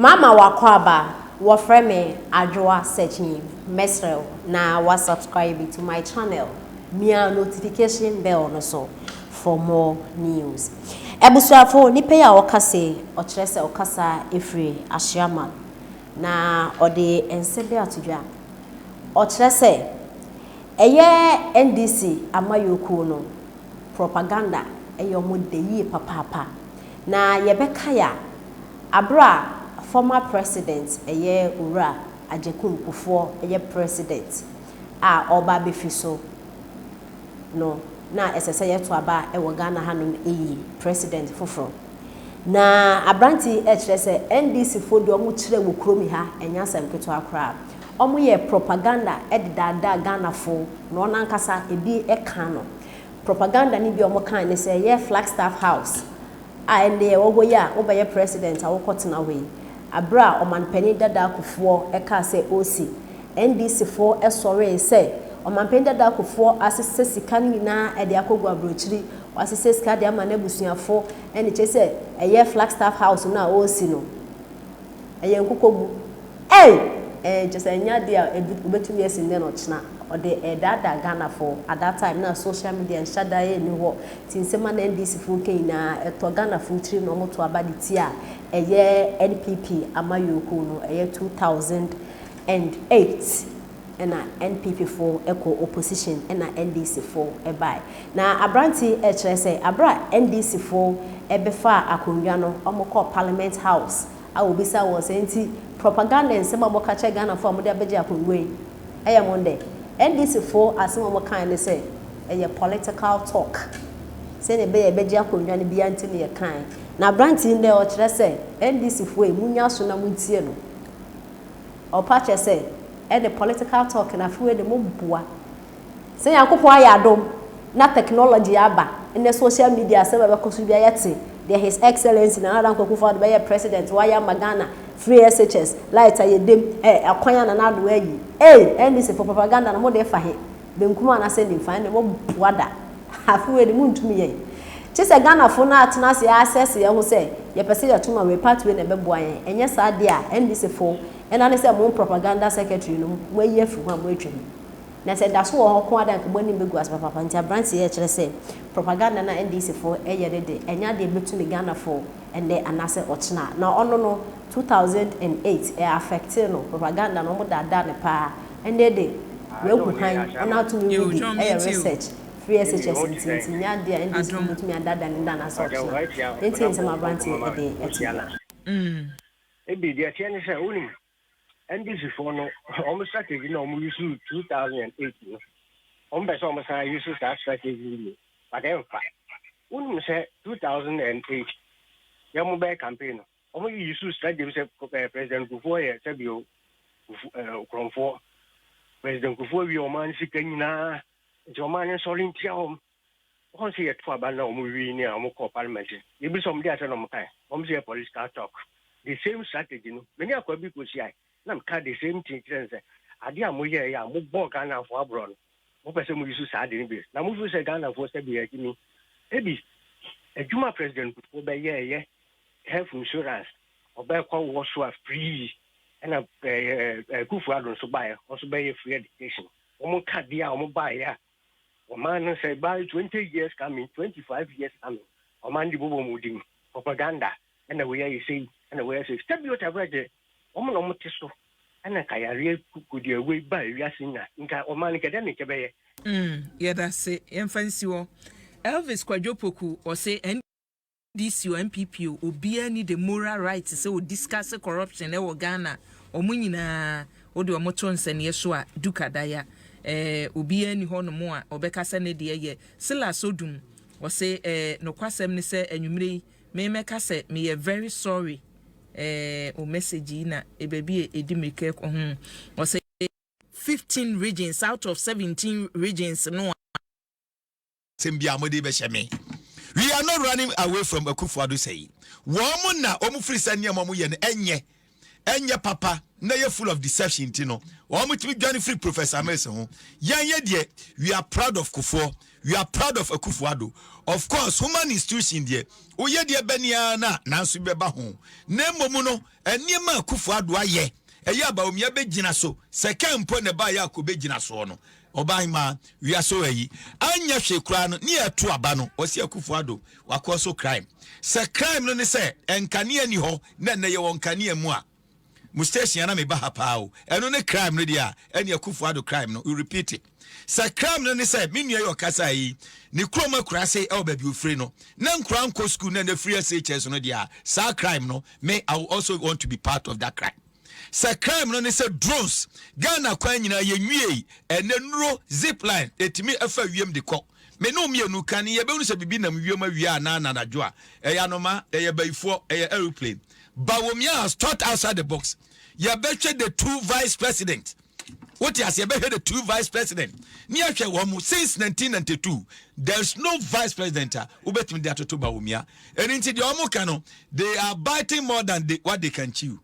Mama wakɔ wɔfrɛ me Adwoa Searching. Mesrɛ wo na wa subscribe to my channel, mia notification bell no so for more news. Abusuafo, nipa yi a ɔka se ɔkyerɛ sɛ ɔkasa efiri Ahyiaman na ɔde nsɛm bi ato dwa. Ɔkyerɛ sɛ ɛyɛ NDC amayɔkuo no, propaganda ɛyɛ ɔmo de yie papaapa. Na yɛbɛka ya abra former president, ɛyɛ Owura Agyekum Kufuor, ɛyɛ president a ɔba abɛfi so no, na ɛsɛ sɛ yɛto aba ɛwɔ Ghana hanom ɛyi president foforɔ. Na aberante ɛkyerɛ sɛ NDC foɔ deɛ, ɔmo kyerɛ wɔ kurom ha ɛnyɛ asɛm ketewa koraa. Ɔmo yɛ propaganda ɛde daadaa Ghanafoɔ, na ɔno ankasa ebi ɛka no propaganda no bi a ɔmo kan ne sɛ ɛyɛ Flagstaff House a ɛnde ɛwɔ hɔ yi a wobɛyɛ president a wokɔtena hɔ yi. Abere a ɔmanpanin dada Kufuor ɛkaa sɛ ɔresi, NDC foɔ ɛsɔree sɛ ɔmanpanin dada Kufuor asesɛ sika no nyinaa ɛde akɔgu aburokyiri, wasesɛ sika de ama n'abusuafo, ɛne kyerɛ sɛ ɛyɛ Flagstaff House no a ɔresi no ɛyɛ nkokɔbu ɛy kyerɛ sɛ ɛnyɛ adeɛ a ebi obetumi asi nnɛ na ɔkyena. Ɔde ɛdaadaa Ghanafoɔ. At that time na social media nhyɛ da yɛ ni hɔ, ti nsɛm a na NDC foɔ ka nyinaa ɛtɔ Ghanafoɔ tiri na wɔn to aba de ti a ɛyɛ NPP amayɔkuo no. Ɛyɛ 2008 ɛna NPP foɔ ɛkɔ opposition, ɛna NDC foɔ ɛbae. Na aberante ɛkyerɛ sɛ abere a NDC foɔ ɛbɛfa akonnwa no, wɔn kɔ Parliament House a obisa wɔn sɛ, nti propaganda nsɛm a wɔka kyerɛ Ghanafoɔ a wɔde abɛgye akonnwa yi ɛyɛ mo dɛ? NDC foɔ asɛm a wɔka ne sɛ ɛyɛ political talk, sɛnea ɛbɛyɛ ɛbɛgye akonnwa no bia nti ne yɛ kan. Na aberante yi dɛ ɔkyerɛ sɛ NDC foɔ yi, munya so na muntie no. Ɔpa kyerɛ sɛ ɛde political talk na afei de mo boa sɛ Nyankopɔn ayɛ adom na technology aba ɛnɛ, social media asɛm a ɛbɛkɔ so bi ayɛ te deɛ His Excellency Nana Addo Akufo-Addo bɛyɛ president wayɛ ama Ghana, free SHS, light ayɛ dem, akwan a Nana Addo ayi. NDC for propaganda no, mo de fa he benkum anaasɛ nimfa, ɛna mo boa da. Afei de mo ntumi yɛn kye sɛ Ghanafoɔ no atena ase asɛse yɛn ho sɛ yɛpɛ sɛ yɛto ma wei party wei na ɛbɛboa yɛn. Ɛnyɛ saa deɛ a, NDC fo ɛna ne sɛ mo propaganda secretary no, mo ayi afiri ho a mo atwa mu na sɛ da so wɔ hɔ ko ada nka mo anim bɛgu ase papapa. Nti aberanteɛ yɛ kyerɛ sɛ propaganda na NDC foɔ ɛyɛ ne de, ɛnyɛ adeɛ bɛtumi Ghanafoɔ ɛnɛ anaasɛ ɔkyena. Na ɔno no 2008 ɛ affect no, propaganda no ɔmo daadaa ne paa. Ɛnɛ de wahu han, ɔno atumi redi ɛyɛ research free SHS, nti nyɛ adeɛ a NDC foɔ bɛtumi adaadaa ne da anaasɛ ɔkyena. Nti nsɛm aberanteɛ ɛde ɛte dwa. Ebi deɛ teɛ ne sɛ, wonim NDC foɔ no, ɔmo strategy na ɔmo use 2008 no, ɔmo bɛ sɛ ɔmo san use saa strategy yi, but ɛmfa. Wonim sɛ 2008 yɛn mo bɛyɛ campaign no, ɔmo use strategy sɛ President Kufuor yɛ sɛbio kurɔnfoɔ. President Kufuor wie ɔman sika nyinaa, nti ɔman no nsɔre ntia wɔn. Wɔn sɛ yɛto aba na ɔmo wie ni a, ɔmo kɔ parliament, ebi sɛ ɔmo de asɛ na ɔmo kae, ɔmo sɛ yɛ political talk. The same strategy no, mene akɔ bi kɔ si ayi na meka the same thing kyerɛ no sɛ adeɛ a moyɛɛ yɛ a mobɔɔ Ghanafoɔ aborɔ no, mopɛ sɛ moyi so saa ade no bi na mofiri sɛ Ghanafoɔ sɛ bi agyimi. Ebi adwuma President Kufuor bɛyɛɛyɛ, health insurance ɔbɛkɔ wɔ so a free, ɛna Akufo Addo nso baeɛ, ɔnso bɛyɛ free education. Wɔn ka deɛ a wɔn baeɛ a ɔman no sɛ by 20 years coming, 25 years coming, ɔman de bobɔ mu din propaganda, ɛna wɔyɛ ayɛ sei, ɛna wɔyɛ sei. Sɛbi o tafɛ gye wɔn na wɔn te so, ɛna nka yareɛ kodi awe ba ewiase nya nka ɔman no kɛdɛ ne nkɛ bɛyɛ. Yɛda se yɛmfa nsi hɔ. Elvis Kwadwo Poku ɔse NDC o, NPP o, obiara ni the moral right sɛ o discuss corruption ɛwɔ Ghana. Ɔmo nyinaa wode ɔmo to nsɛnniɛ so a dukadaya obiara ni hɔnom a ɔbɛka sɛ ne deɛ yɛ. Silas Odum ɔse nokwasɛm ne sɛ anwummerɛ yi memɛka sɛ meyɛ very sorry. O message yi na baabi a ɛdi mmirika kɔ ho. Ɔsɛ 15 regions out of 17 regions no. Sɛm bi a mode bɛhyɛ me, we are not running away from Akufo-Addo. Sɛyi wɔn mo na wɔn firi sɛ nneɛma wɔn yɛ no ɛnyɛ. Ɛnyɛ papa na ɛyɛ full of deception ti no, wɔn tumi dwane firi Professor Mills ho. Yɛn yɛ deɛ, we are proud of Kufuor, we are proud of Akufo-Addo. Of course, human institution deɛ, woyɛ deɛ bɛnia na nanso bi bɛba ho. Na mmom no, nneɛma Akufo-Addo ayɛ, ɛyɛ Abawumia bɛgyina so sɛ kɛn mpo na ɛba yɛ akɔ bɛgyina soɔ no. Ɔban wiase ayi anya hwee koraa no ne yɛto aba no, ɔsi Akufo-Addo wakɔ so crime. Sɛ crime no ne sɛ nkanea ni hɔ na ɛnɛ yɛwɔ nkanea mu a mo station na meba ha paa o, ɛno ne crime no deɛ a, ɛne Akufo-Addo crime no, you repeat it. Sɛ crime no ne sɛ me nua yɛ ɔkasa yi ne kurom akuraase ɛwɔ baabi ofiri no na nkura nkɔ school na na free SHS no deɛ a, saa crime no, me, I will also want to be part of that crime. Sɛ crime no ne sɛ drones, Ghana kwan nyinaa yɛnwie, ɛnɛ nuro zip line ɛtumi ɛfa wiem de kɔ, me ne mmienu ka ne yɛbɛhunu sɛ biribi nam wiem awie anaa nanadwo a, ɛyɛ anoma, ɛyɛ bayifoɔ, ɛyɛ aeroplane. Bawumia has thought outside the box. Yɛbɛhwɛ the two vice president, wote ase? Yɛbɛhwɛ the two vice president ne yɛhwɛ wɔn mu. Since 1992 there is no vice president a wobɛtumi de atoto Bawumia. Ɛno nti deɛ ɔmo ka no, they are biting more than what they can chew.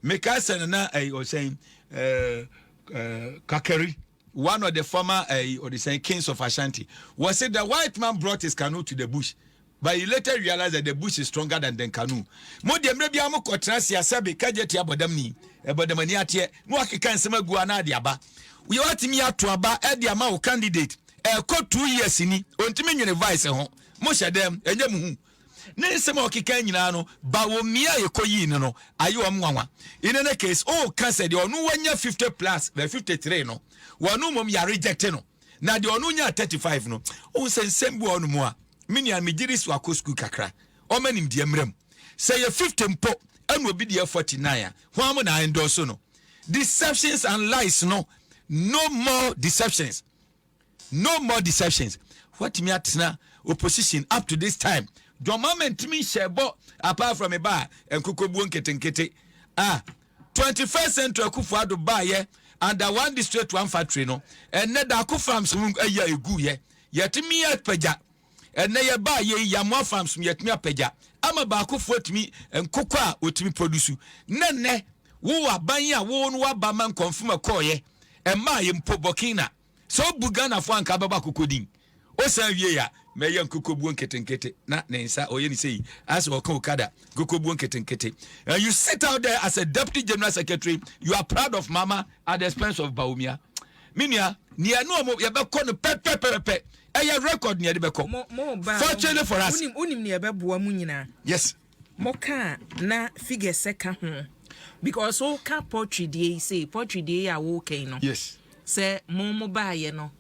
Meka sɛ nana ɛyi ɔsɛn ɛɛ ɛɛ Kakari, one of the former ɛyi ɔde kings of Ashanti, was say the white man brought his canoe to the bush, but he later realized that the bush is stronger than the canoe. Mo deɛ, mmerɛ bi a mo kɔ tena se asɛbe kagye tia bɔdam ni ɛbɔdam ani ateɛ na wakeka nsɛm agu ana ade aba. Yɛ watumi ato aba ɛde ama wo candidate, ɛkɔ 2 years ni, ontumi nwene vice ho. Mo hyɛ dɛm, ɛnyɛ mu hu ne nsɛm a ɔkeka nyinaa no. Bawumia a yɛkɔ yii no ayɛ wɔn nwanwa. In any case, ɔɔka sɛ deɛ ɔno wanya 50 plus bɛ 53 no, wɔn mmom yɛ reject no, na deɛ ɔno nya 35 no, ɔhu sɛ nsɛm bi wɔ ɔno mu a, me nua, megye di so akɔ sukuu kakra, ɔma nimdeɛ mmerɛ mu sɛ yɛ 50 mpo ɛna obi deɛ 49 a, wɔn mo na endorse no. Deceptions and lies no, no more deceptions, no more deceptions. Watumi atena opposition up to this time, John Mahama ntumi nhyɛ bɔ apart from ba a nkokobuo nketenkete. Ah, 21st century Akufo Addo baayɛ under One District One Factory no, ɛnɛ Daako Farms mu ɛyɛ egu yɛ, yɛtumi apagya. Ɛnɛ yɛ baa yɛ Yamoa Farms mu, yɛtumi apagya ama baakofoɔ atumi nkokɔ a wɔtumi produce. Ne nnɛ wo aban a wo no waba ma nkɔnfom ɛkɔɔyɛ ɛmaa yɛ mpo Burkina sɛ obu Ghanafoɔ anka bɛbɔ akokɔ din. Osan wie a, mɛyɛ nkokobuo nketenkete na ne nsa ɔyɛ ne sɛyi asɛ ɔka okada nkokobuo nketenkete, and you sit out there as a deputy general secretary, you are proud of Mama at the expense of Bawumia. Me nua, nea ne ɔmo yɛbɛkɔ no pɛpɛpɛpɛ, ɛyɛ record nea yɛde bɛkɔ. Fortunately for us, wonim nea ɛbɛboa mu nyinaa? Yes. Moka na figures sɛ ka ho, because woka poultry deɛ yi, sɛ poultry deɛ yi a woka yi no, sɛ mo baayɛ no,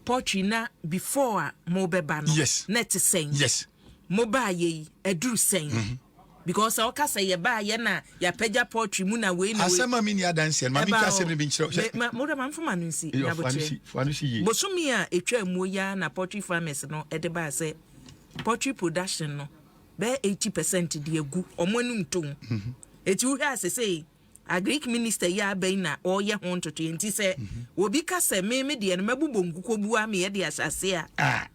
poultry na before a mo bɛba no, na ɛte sɛn? Mo baayɛ yi, ɛduru sɛn? Because sɛ ɔka sɛ yɛbaayɛ na yɛapagya poultry mu na wei na wei. Asɛm a mi ni adanseɛ no, maame, nka asɛm no bi nkyerɛ. Mo dɛ, ma nfoma no nsi. Yo, fa no si, fa no si yie. Bosomi a etwa mu yi ara na poultry farmers no ɛde baa sɛ poultry production no bɛyɛ 80% de agu ɔmo anim tom. Eti wohwɛ asese agric minister yi abɛn na ɔreyɛ ho ntoto, nti sɛ obi ka sɛ me deɛ no mɛbobɔ nkukobu a meyɛ de ahyɛ ase a. Ah,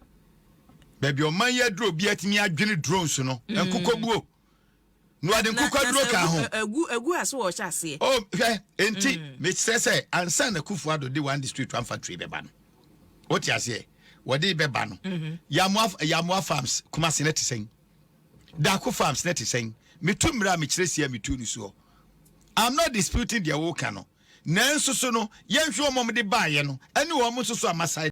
baabi ɔman yi aduro bi atumi adwene drones no, nkukobuo na wɔde nkokɔduro ka ho. Egu ase wɔ ɔhyɛ aseɛ. Oh, hwɛ, enti mesrɛ sɛ ansa na Akufo Addo de One District One Factory bɛba no, wote aseɛ, wɔde bɛba no, Yamoa Farms Kumase ne te sɛn, Daako Farms ne te sɛn? Metu mmerɛ a mekyerɛ si a metu no soɔ. I'm not disputing deɛ woka no, nanso so no, yɛnhwɛ wɔn a wɔde baayɛ no ɛne wɔn nso so amasae.